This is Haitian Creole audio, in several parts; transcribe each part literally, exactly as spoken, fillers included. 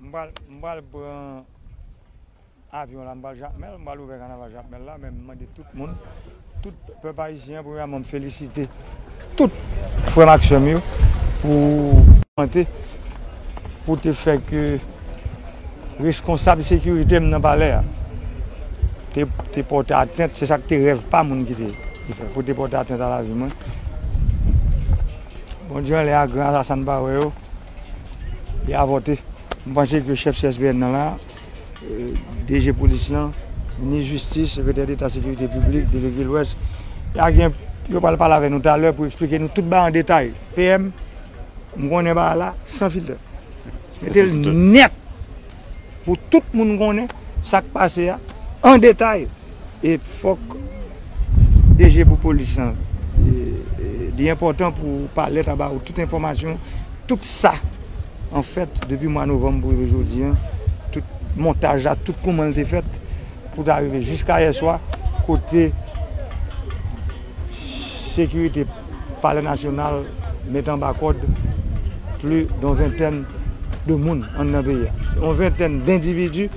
M pral, m pral pran avyon la, m pral Jakmèl, m pral ouvè kanaval Jakmèl la, men m mande tout moun, tout pèp ayisyen, premyèman, m felisite tout frè m ak sè m yo pou, pou te fè ke reskonsab sekirite m nan palè a te, te pòte atent, se sa k te rèv pa moun ki te, ki fè, pou te pòte atent a lavi mwen. Bondye anlè a gran, sa, sa n pa wè yo, li avòte. M panse ke chèf C S P N nan la, eh, D G polis lan, minis jistis, sekretè deta sekirite piblik, delege lwès, y a gen, yo pral pale avè nou talè pou eksplike nou tout bagay an detay. P M, m konnen bagay la san filtè. Mete l nèt pou tout moun konnen sa k pase a an detay. E fòk D G pou polis lan, e, e, li enpòtan pou palè ta ba ou tout enfòmasyon, tout sa, anfèt, depi mwa novanm pou rive jodi a, tout montaj la, tout kouman l te fèt, pou ta rive jiska yè swa, kote sekirite Palè Nasyonal met anba kòd plis de yon ventèn de moun anndan peyi a. Yon ventèn dendividi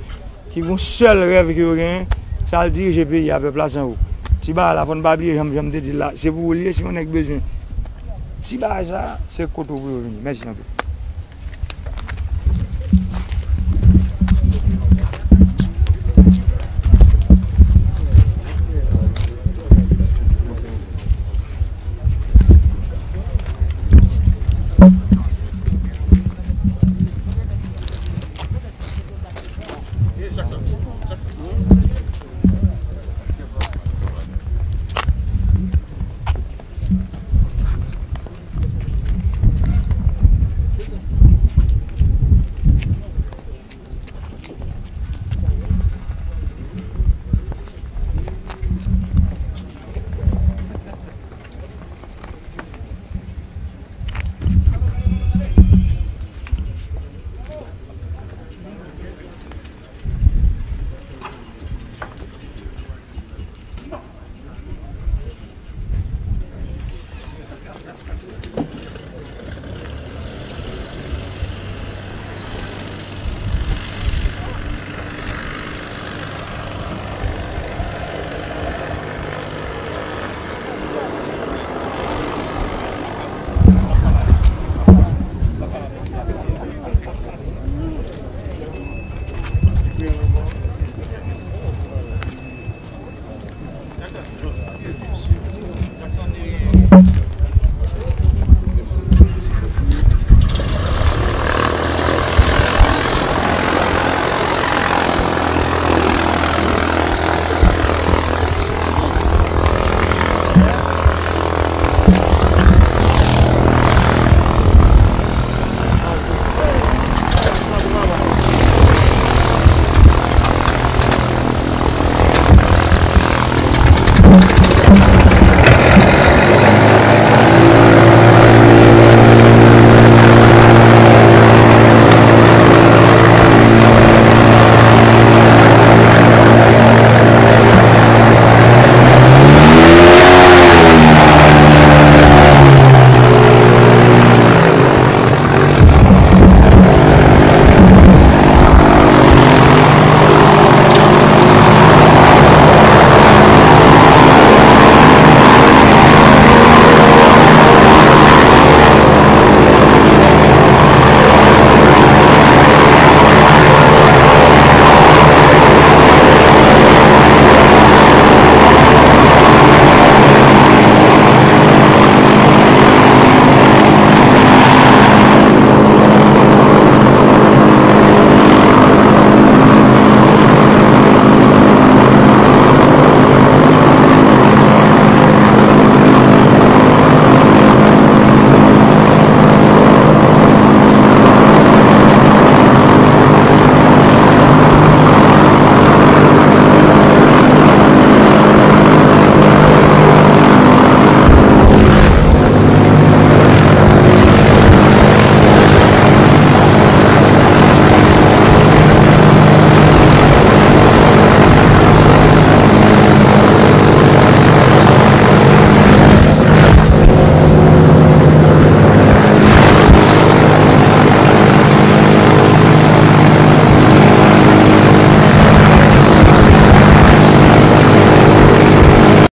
ki gon sèl rèv ke yo genyen, se al dirije peyi a, pèp la san ou. Ti bagay la, fò n pa bliye, jan, jan m te di l la, se pou ou l ye, si yon nèg bezwen ti bagay sa, se kote w pou yo vini. Mèsi anpil.